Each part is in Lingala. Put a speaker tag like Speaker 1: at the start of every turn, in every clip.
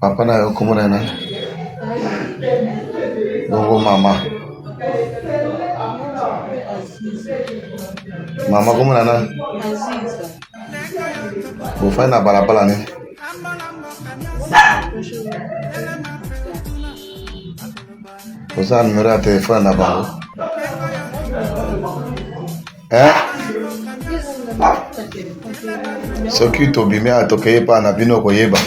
Speaker 1: Papa na yo kombo na ye nani? Bongo mama? Mama kombo na nani? Bofandi na balabala nini? Oza na numero ya telefone na bango? Eh? Soki tobimi awa tokei epai na bino okoyeba.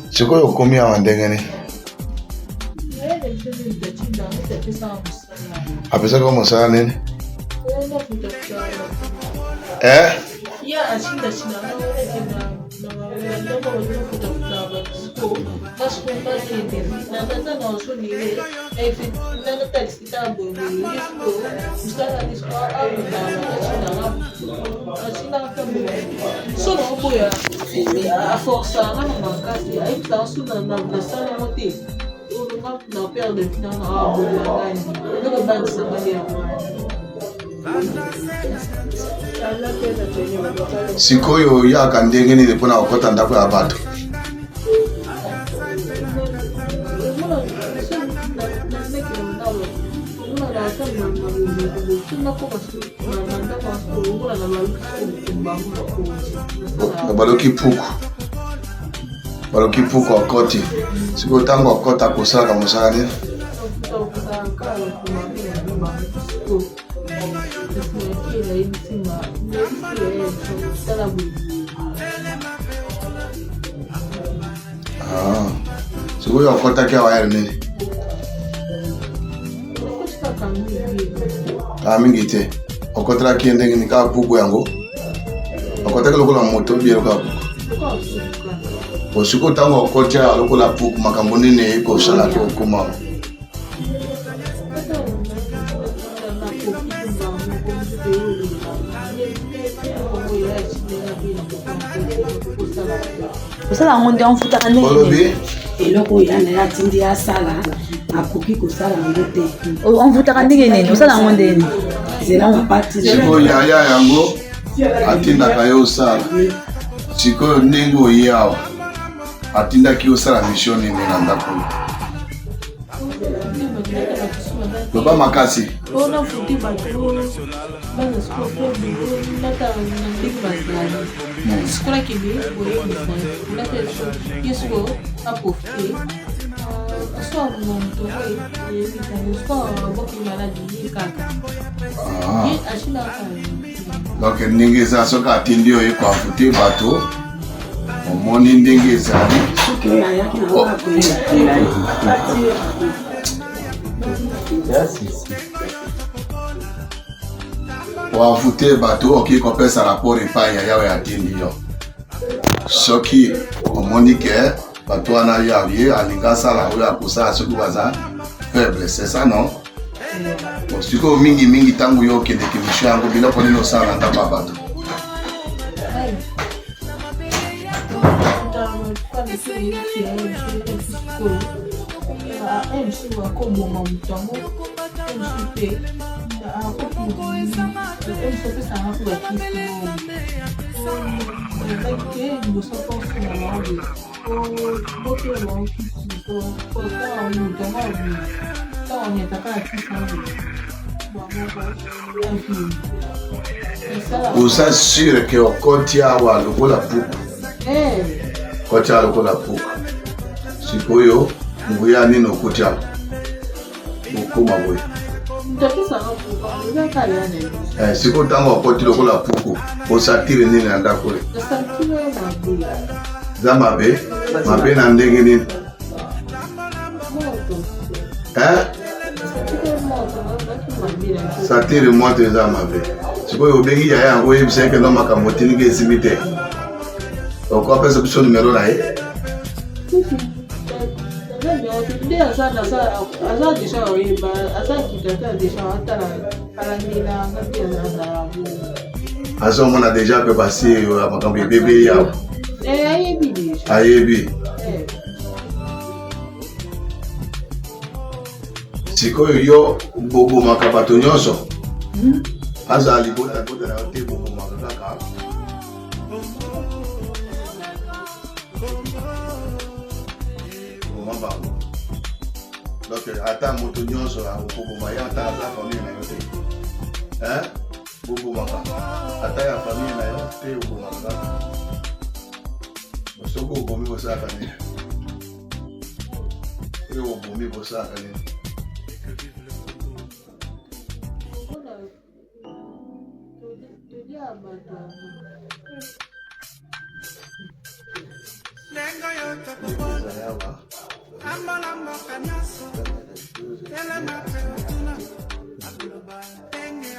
Speaker 1: Sikoyo okomi awa ndenge nini? Apesaki yo mosala nini? Eh? Sikoyo oyaka ndenge nini mpona kokɔta ndako ya bato? Baloki puku, baloki puku akoti. Sikoyo ntango akota akosalaka mosala nini? Ah. Sikoyo akotaki awa heure nini? Kaka mingi te. Okotelaki ye ndenge nini? Kaka puku yango? Okotaki lokola moto obie lokola puku? Bo sikoyo ntango okoti awa lokola puku, makambo nini ekosala to okoma?
Speaker 2: Kosala yango nde amfutaka ndenge
Speaker 1: Olobi?
Speaker 3: Eloko oyo ya na ye atindi ye asala, akoki kosala yango te.
Speaker 2: Omfutaka ndenge nini? Osala yango ndenge nini?
Speaker 3: Zela papa ti.
Speaker 1: Sikoyo yaya yango atindaka yo osala. Sikoyo ndenge oye awa, atindaki yo osala mission nini na ndako oyo? Loba makasi.
Speaker 4: Mpona futi bato baza sikoyo nata na ndenge bazali sikoyo nakende koyebisa nata ye sikoyo aprofite so moto oyo eyebisa sikoyo aboki maladi ye kaka ye ashilaka.
Speaker 1: Donc ndenge eza, soki atindi yo ekoafute bato, omoni ndenge ezali.
Speaker 3: Soki oyo ayaki na kaka koyeba.
Speaker 1: Oafute bato, okoki kopesa rapport epai ya yawe atindi yo. Soki omoni ke bato wana ye alingi asala oyo akosala, soki baza faible, c'est ça non? Bon, sikoyo mingimingi ntango yo okendeke mission yango, biloko nini osala na ndako ya bato?
Speaker 4: Akoboma moto yango mosusu mpe akopesanga liboso mpo
Speaker 1: Oza sure ke okoti awa lokola puku? Okoti awa lokola puku. Sikoyo nguya nini okoti awa okoma boye? Sikoyo ntango okoti lokola puku, osatire nini na ndako oyo? Eza mabe mabe na ndenge nini? Eh? Satire moto eza mabe. Sikoyo obengi yaya yango, oyebisa ye kendo makambo otindiki esimbi te, oko apesa biso numero na ye.
Speaker 4: Nde aza deja oyeba, aza kitata deja atala alandela nga mpe azala bongo.
Speaker 1: Azomona deja mpe basi ya makambo ebebe yawa.
Speaker 4: Ayebi deja.
Speaker 1: Ayebi. Sikoyo yo bobomaka bato nyonso, azala libota libota na yo te, bobomaka kaka. Boma bango. Donc ata moto nyonso okoboma ye ata aza famille na yo te. Hein? Bobomaka. Ata ya famille na yo te obomaka kaka. Soki obomi bosalaka nini? Soki obomi bosalaka nini?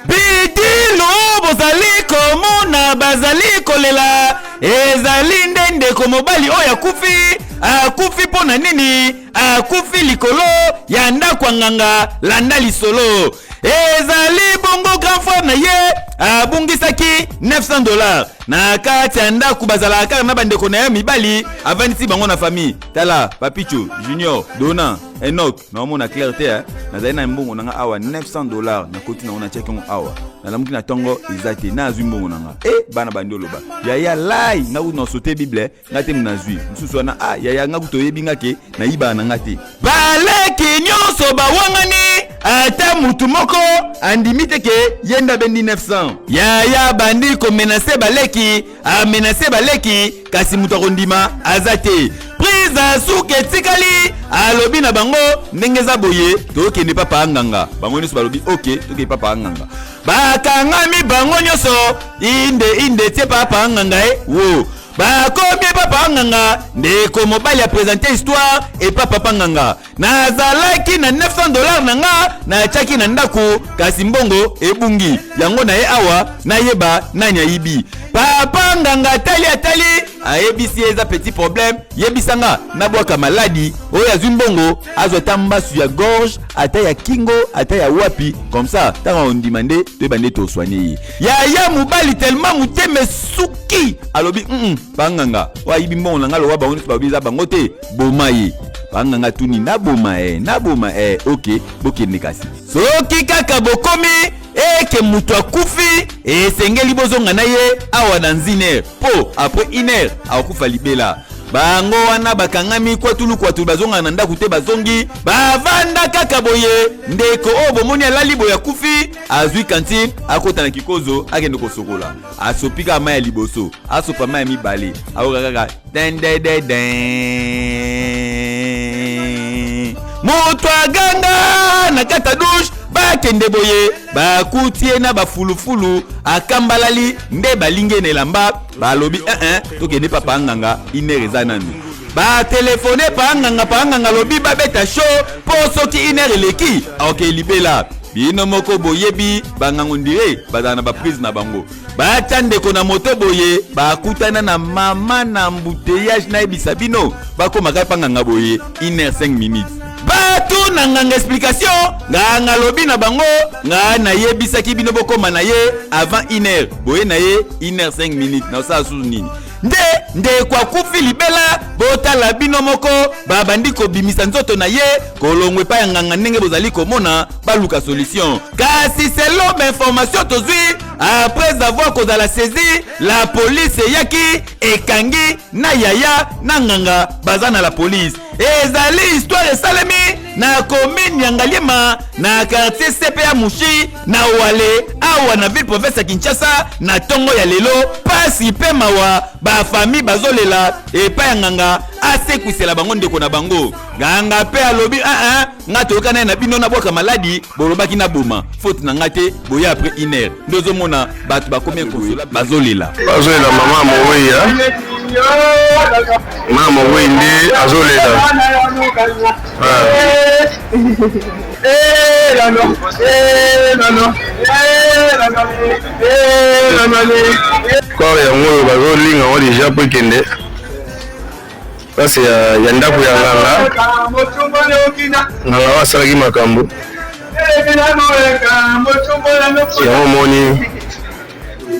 Speaker 5: Bidino bozali komona bazali kolela ezali nde ndeko mobali oyo akufi. Akufi mpo na nini? Akufi likolo ya ndako ya nganga. Landa lisolo. Ezali bongo grand frère na ye abungisaki 900 dollars na kati ya ndako. Bazalaka kaka na bandeko na ye mibali, avandisi bango na famille. Tala Papicho Junior, Dona Enoch, naomona clair te eh? Nazali na mbongo na nga awa 900 dollars, nakoti nango, natiaki yango awa, nalamuki na ntongo eza te, nazwi mbongo na nga e bana bandi oloba yaya lai nga kutu na sote bible nga te nazwi mosusu wana. Ah yaya, nga kutu oyebi nga ke nayibaka na nga te. Baleki nyonso bawangani, ata mutu moko andimi te ke ye nde abendi 900. Yaya bandi komenase baleki, amenase baleki, kasi moto akondima aza te. Prise ya suka etikali, alobi na bango ndenge eza boye, tokende papa nganga. Bango nyonso balobi ok, tokende papa nganga. Bakangami bango nyonso, inde inde tie papa nganga e wo. Bakomi papa nganga, ndeko mobali apresente histoire epa papa nganga: nazalaki na 900 dollars na nga, natiaki na ndako, kasi mbongo ebungi yango na ye awa, nayeba nani ayibi. Papa nganga atali atali, ayebisi ye eza petit problème, yebisa nga nabwaka maladi, oyo azwi mbongo azwa ata mbasu ya gorge, ata ya kingo, ata ya wapi, comme ça ntango ondima nde toyeba nde tosoigne ye. Yaya mobali tellement motema esuki, alobi panganga oyo ayibi mbongo na nga lowa, bango nyonso balobi eza bango te, boma ye. Panganga tuni naboma e naboma e ok, bokende, kasi soki kaka bokomi eke moto akufi, esengeli bozonga na ye awa na nzine, mpo après une heure akokufa libela. Bango wana bakangami kwatulu kwatulu, bazongaka na ndako te, bazongi bavanda kaka boye. Ndeko oyo bomoni alali boye akufi, azwi kantine, akota na kikozo, akende kosokola, asopi kaka mai ya liboso, asopa mai ya mibale, ayoka kaka dendededen, moto aganga na kati ya douche. Bakende boye, bakuti ye na bafulufulu, akambalali nde balingi ye na elamba. Balobi eh, tokende papa nganga, inere eza nanu. Batelefone pa nganga, pa nganga alobi babeta show, mpo soki inere eleki aoke libela. Bino moko boyebi bangango ndire bazala na baprise na bango. Batya ndeko na moto boye, bakutana na mama na embouteillage. Nayebisa bino, bakomaka epa nganga boye 1 heure 5 minutes. Batu na nganga explication, nganga alobi na bango: nga nayebisaki bino bokóma na ye avant 1 heure, boye na ye 1 heure 5 minutes, naosala susu nini? Nde ndeko akufi libela. Botala bino moko, babandi kobimisa nzoto na ye kolongwa epai ya nganga ndenge bozali komona. Baluka solution, kasi selon bainformation tozwi, après avoir kozala saisi, la police eyaki, ekangi na yaya na nganga, baza na la police. Ezali histoire esalemi na commune ya Ngaliema, na quartier CPA Mushi, na Wale, awa na ville province ya Kinshasa, na ntongo ya lelo. Pasi mpe mawa, bafami bazolela epai ya nganga asekwisela bango ndeko na bango. Nganga mpe alobi: aa, nga toyoka naye na bino nabwaka maladi, bolobaki naboma, faute na nga te, boya après une heure. Nde ozomona bato bakomi inconsolable, bazolela.
Speaker 6: Bazolela mama mowei, mama mowei nde azolela. Corps yango oyo bazolinga yango deja po ekende place ya ndako ya nganga. Nganga oyo asalaki makambo yango, omoni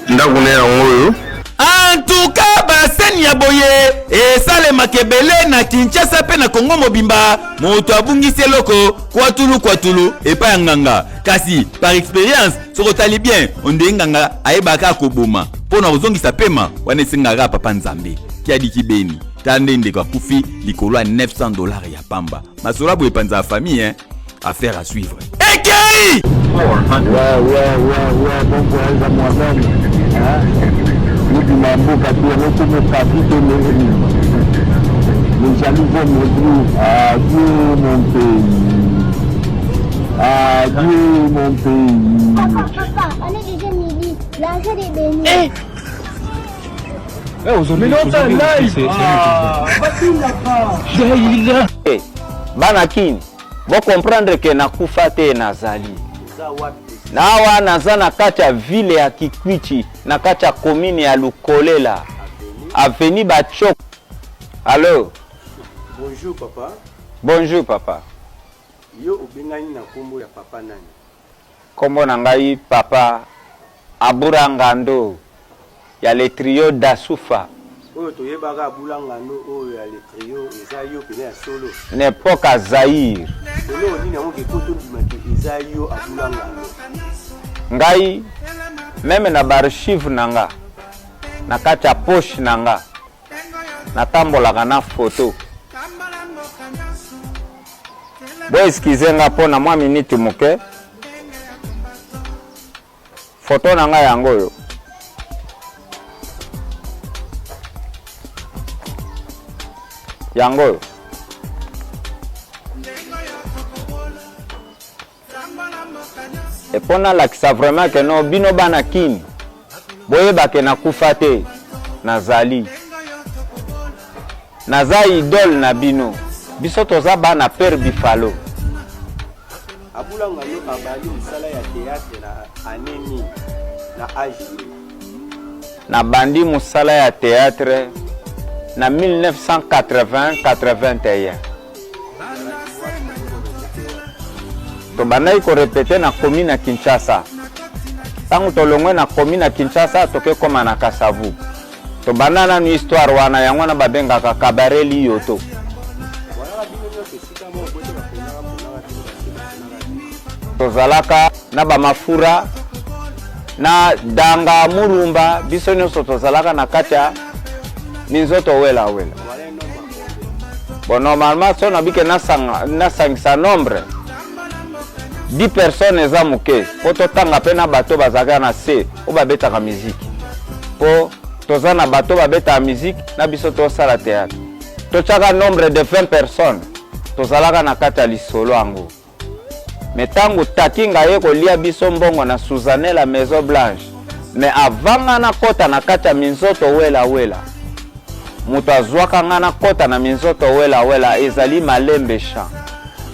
Speaker 6: ndako na yango oyo.
Speaker 5: Antuka baseni ya boye esalemaka ebele na Kinshasa mpe na Kongo mobimba. Moto abungisi eloko, kwatulu kwatulu epai ya nganga. Kasi par expérience, soki otali bien, ondenge nganga ayebaka koboma mpo na kozongisa pema wana, esengaka papa Nzambe kiadiki beni. Ta nde ndeko akufi likolo ya 900 dollars ya pamba. Masolo ya boye epanzaka famille hein. Affaire à suivre. Ekei!
Speaker 7: Ouais, ouais, ouais, ouais, bon voyage à moi-même. Hein? Nous, mboka te yango komo papi te les jaloux vont me dire adieu mon pays. Adieu mon pays.
Speaker 8: Papa, papa, on est déjà midi. L'argent est béni.
Speaker 9: Eh
Speaker 10: Eh, bana kin bo comprendre ke nakufa te nazali na awa naza na kati ya ville ya Kikwiti na kati ya commune ya Lukolela avenue Bachok. Allo.
Speaker 11: Bonjour papa.
Speaker 10: Bonjour papa.
Speaker 11: Yo obengani na kombo ya papa nani?
Speaker 10: Kombo na ngai papa Abura Ngando ya le trio Dasufa.
Speaker 11: Oyo toyebaka Abula Ngando oyo ya le trio eza yo pena ya solo?
Speaker 10: Na epoque ya Zaïre.
Speaker 11: Eloko nini yango ke po tondima ke eza yo Abula Ngando?
Speaker 10: Ngai meme na ba archives na nga na kati ya poche na nga natambolaka na photo. Bo excuser nga po na mwa minute moke. Photo na nga yango oyo. Yango oyo. Et po nalakisa vraiment que non bino bana Kin boyeba ke nakufa te nazali naza idole na bino biso toza bana père Bifalo.
Speaker 11: Abula Ngando abandi mosala ya theatre na annee nini na age nini?
Speaker 10: Nabandi mosala ya theatre na 1980 81. Tobandaki ko repeter na commune ya Kinshasa. Tango tolongwe na commune ya Kinshasa toke koma na Kasavu. Tobanda nanu histoire wana, yango wana babengaka cabaret liyoto. Tozalaka na ba mafura na danga mulumba, biso nyonso tozalaka na kati ya minzoto wela wela. Bon, normalement so nabike nasangisa nombre 10 personnes eza moke mpo totanga mpe na bato bazalaka na se oyo babetaka miziki, mpo toza na bato babetaka miziki na biso tosala théâtre, totyaka nombre de 20 personnes tozalaka na kati ya lisolo yango. Mais tango Takinga aye kolia biso mbongo na Suzanne la Maison Blanche, mais avant nga nakota na kati ya minzoto wela wela, moto azwaka nga nakota na minzoto wela wela ezali Malembe Chant.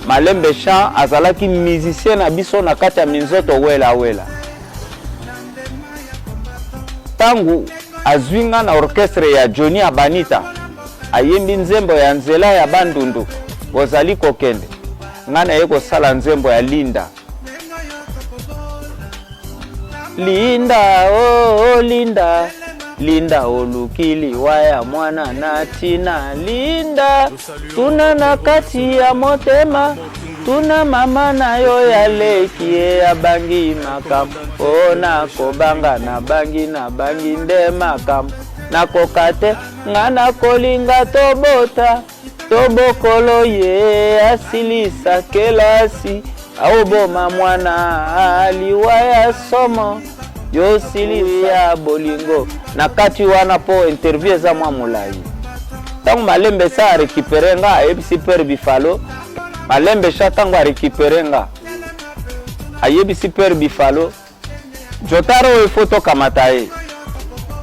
Speaker 10: Malembe Chant azalaki musicien na biso na kati ya minzoto wela wela. Tango azwi nga na orchestre ya Johnny Abanita, ayembi nzembo ya nzela ya Bandundu, bozali kokende. Nga naye kosala nzembo ya Linda. Linda, oh, oh, Linda. Linda oluki liwa ya mwana na tina. Linda, tuna na kati ya motema. Tuna mama na yo ya leki ye abangi makambo. Oh, nakobanga nabangi nabangi nde makambo. Nakoka te nga nakolinga tobota. Tobokolo ye asilisa kelasi aoboma mwana liwa ya somo yo silisa bolingo na kati wana po interview eza mwa molayi. Ntango Malembe sa arekipere nga ayebisi père Bifalo, Malembe sha ntango arekipere nga ayebisi père Bifalo Jotaro oyo faut tokamata ye.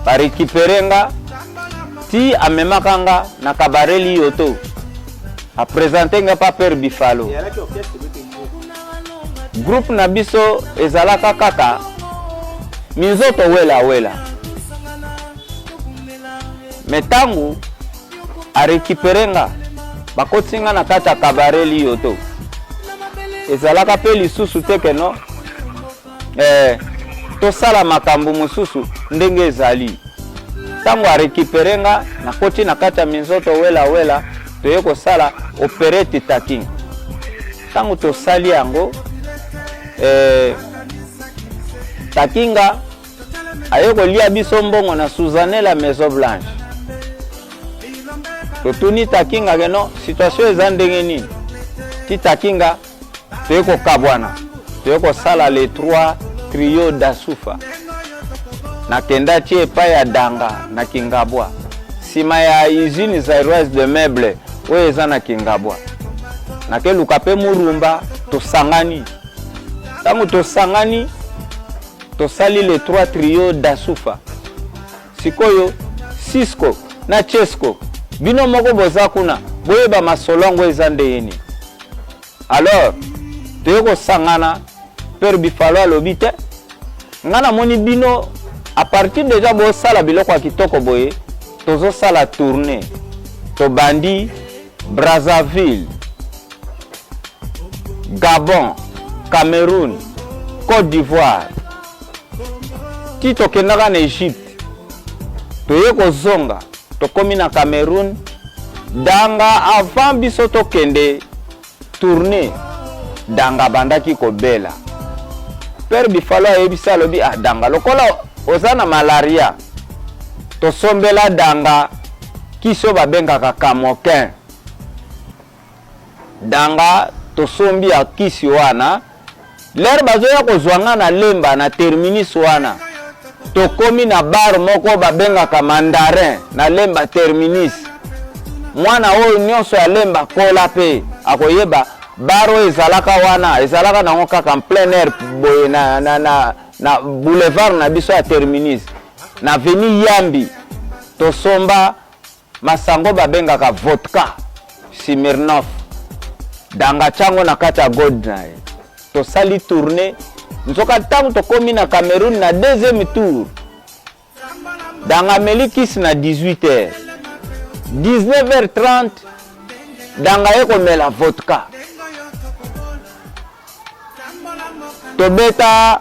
Speaker 10: Ba recuperer nga ti amemaka nga na cabaret Liyoto. A presenter nga pa père Bifalo. Groupe na biso ezalaka kaka minzoto wela wela. Mais tangu a recuperer nga bakotisi nga na kati ya cabaret Liyoto. Ezalaka pe lisusu te que non eh, tosala makambo mosusu ndenge ezali. Ntango a recuperer nga nakoti na kati ya minzoto wela wela, toye kosala operette taking. Ntango tosali yango eh, takinga aye kolia biso mbongo na Suzanne la Maison Blanche. Totuni Takinga ke non, situation eza ndenge nini? Ti Takinga toye kokabwana, toye kosala les trois trio d'Asufa. Nakenda ti epai ya Danga na Kingabwa, nsima ya usine zairoise de meuble oyo eza na Kingabwa. Nakeluka mpe Murumba, tosangani. Ntango tosangani, tosali les trois trio d'Asufa. Sikoyo Cisco na Chesco bino moko boza kuna boyeba masolo yango eza ndenge nini. Alors toye kosangana, Père Bifalo alobi te nga namoni bino à partir deja bosala biloko ya kitoko boye, tozosala tournée, tobandi Brazzaville, Gabon, Cameroun, Côte d'Ivoire, ti tokendaka na Egypte, toye kozonga tokomi na Cameroun. Danga avant biso tokende tournée, Danga abandaki kobela. Père Bifalo ayebisi, alobi ah, Danga lokola oza na malaria, tosombela Danga kisi oyo babengaka kamokin. Danga tosombi ya kisi wana, lere bazoya kozwa nga na Lemba na terminus wana, tokomi na bar moko babengaka Mandarin na Lemba terminus. Mwana oyo nyonso ya Lemba kola mpe akoyeba bar oyo ezalaka wana, ezalaka nango kaka en plein air boye na, na, na, na boulevard na biso ya terminus na avenue Yambi. Tosomba masango babengaka vodka Smirnoff, Danga tyango na kati ya god na ye, tosali tournée. Nzoka ntango tokomi na Cameroun na deuxième tour, Danga ameli kisi na 18h, 19h30 Danga ye komela vodka. Tobeta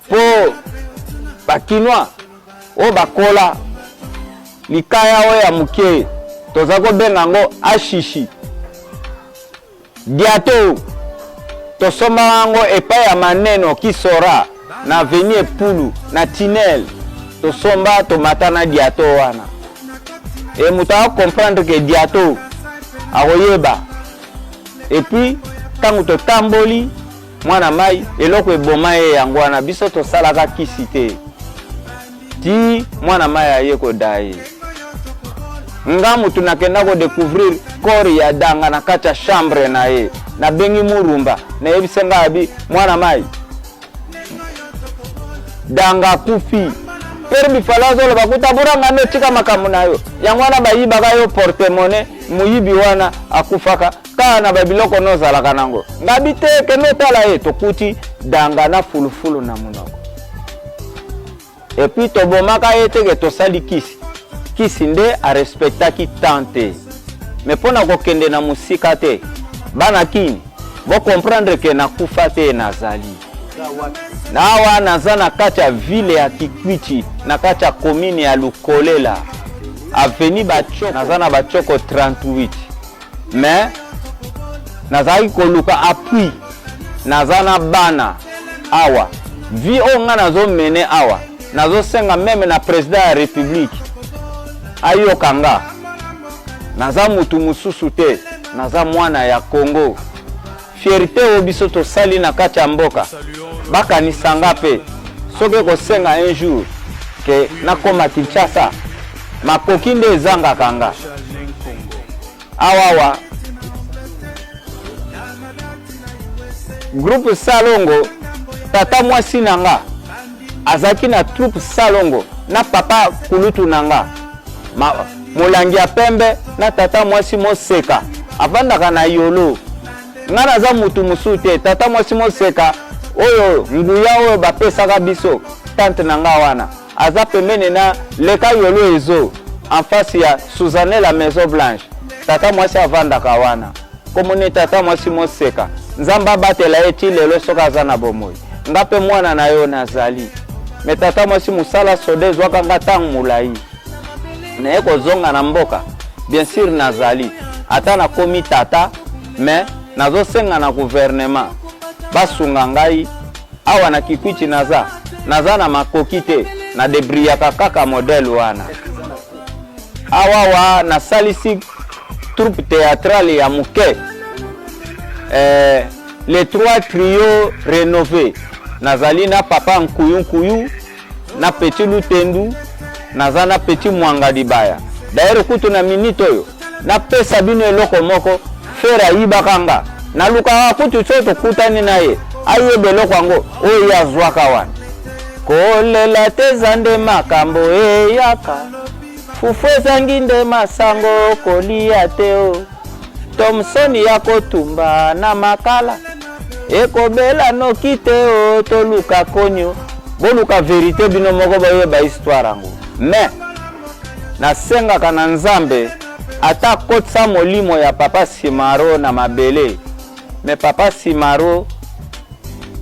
Speaker 10: po ba kinois oyo bakola likaya oyo ya moke toza kobenga yango ashishi diato, tosombaka yango epai ya Maneno Kisora na avenue Epulu na tunnel, tosomba tomata na diato wana. E moto akokomprendre ke diato akoyeba. Et puis ntango totamboli mwana mai, eloko eboma ye yango wana, biso tosalaka kisi te ti mwana mai aye kodaye. Nga mutu nakenda kodecouvrir corps ya Danga na kati ya chambre na ye, nabengi Murumba, nayebisi nga abi mwana mai Danga akufi. Pere Bifalo azoloba kuta buranga nde tika makambo na yo yango wana bayibaka yo porte monnaie, moyibi wana akufaka kaka na babiloko nozalaka nango. Ngabi te, kende otala ye. Tokuti Danga na fulufulu na monoko, epuis tobomaka ye teke tosali kisi kisi nde arespektaki temps te. Me mpo na kokende na mosika te, bana Kini bocomprendre ke nakufa te, nazali awa, naza na kati ya ville ya Kikwiti, na kati ya commune ya Lukolela, avenue Bachoko, naza na Bachoko 38. Mais nazalaki koluka appui, naza na bana awa, vie oyo ngai nazomene awa, nazosenga meme na president ya republique ayoka nga. Naza mutu mosusu te, naza mwana ya Congo. Fierté oyo biso tosali na kati ya mboka, bakanisa nga mpe soki ekosenga un jour ke nakoma Kinshasa, makoki nde ezangaka nga awawa. Groupe Salongo, tata mwasi na nga azalaki na troupe Salongo na papa kulutu na nga molangi ya pembe na tata mwasi Moseka avandaka na Yolo. Nga naza mutu mosusu te, tata mwasi Moseka oyo nguya oyo bapesaka biso, tante na nga wana aza pembeni na leka Yolo ezo en face ya Suzanne la Maison Blanche. Tata mwasi avandaka wana, komoni tata mwasi Moseka, Nzambe abatela ye ti lelo soki aza na bomoi. Nga mpe mwana na yo nazali me tata mwasi, mosala soda ezwaka nga ntango molai, naye kozonga na mboka. Bien sûr nazali ata nakomi tata, me nazosenga na gouvernement basunga ngai awa na Kikwiti. Naza na makoki te, na debriyaka kaka modele wana awawa nasalisi. troupe théâtrale ya moke, les trois trio rénové. Nazali na papa Nkuyu Nkuyu, na petit Lutendu, naza na petit Mwanga Libaya. D'ailleurs kutu na minute oyo napesa bino eloko moko, Ferre ayibaka nga, nalukaka kutu soki tokutani na ye ayeba eloko yango oyo ye azwaka wana. Kolela te eza nde makambo eyaka, fufu ezangi nde masango kolia te o. Thomson ya kotumba na makala ekobela noki te o, toluka konyo. Boluka verite bino moko boyeba histoire yango. Mais nasengaka na Nzambe ata akotisa molimo ya papa Simaro na mabele. Mais papa Simaro,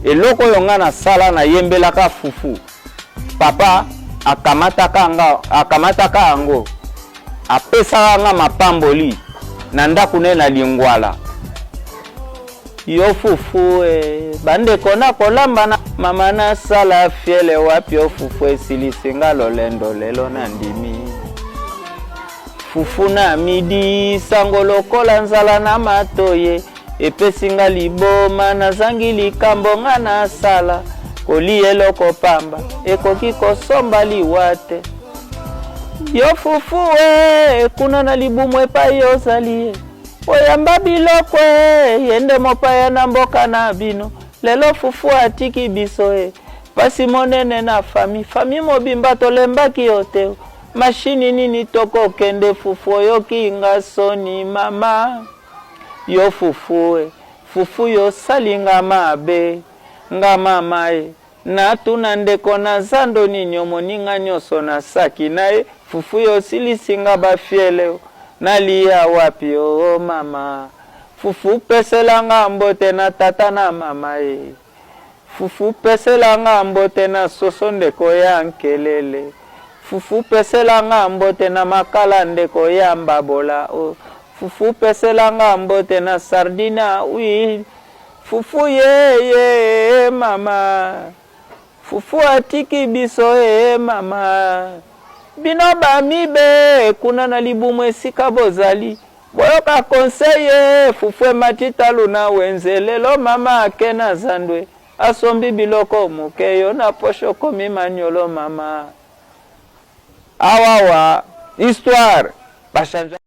Speaker 10: eloko oyo nga nasala, nayembelaka fufu, papa akamataka nga, akamataka yango, apesaka nga mapamboli na ndako na ye na Lingwala. Yo fufu e, bandeko na kolamba na mama nasala fiele wapi yo fufu esilisi nga lolendo lelo na ndimi fufu na midi sango lokola nzala na matoye epesi nga liboma nazangi likambo nga nasala kolia eloko pamba ekoki kosomba liwa te. Yo fufu e, kuna na libumu epai ozali e, oyamba biloko e, ye nde mopaya na mboka na bino. Lelo fufu atiki biso e, pasi monene na fami, fami mobimba tolembaki yo te. Mashini nini tokokende fufu oyoki nga soni mama. Yo fufu e, fufu yo osali nga mabe, nga mama e. Natuna ndeko na zando nini omoni nga nioso na saki na ye fufu yo osilisi nga ba fiele o nalia wapi oo mama fufu pesela nga mbote na tata na mama ye fufu pesela nga mbote na soso ndeko ya nkelele fufu pesela nga mbote na makala ndeko ya mbabola o fufu pesela nga mbote na sardina huile Fufu ye ye mama, fufu atiki biso ee mama. Bino ba mibe kuna na libumu esika bozali, boyoka conseil ee, fufu emati talu na wenze, lelo mama ake na zandwe, asombi biloko moke, yo na poche okomi manyolo mama. Awawa histoire ba change.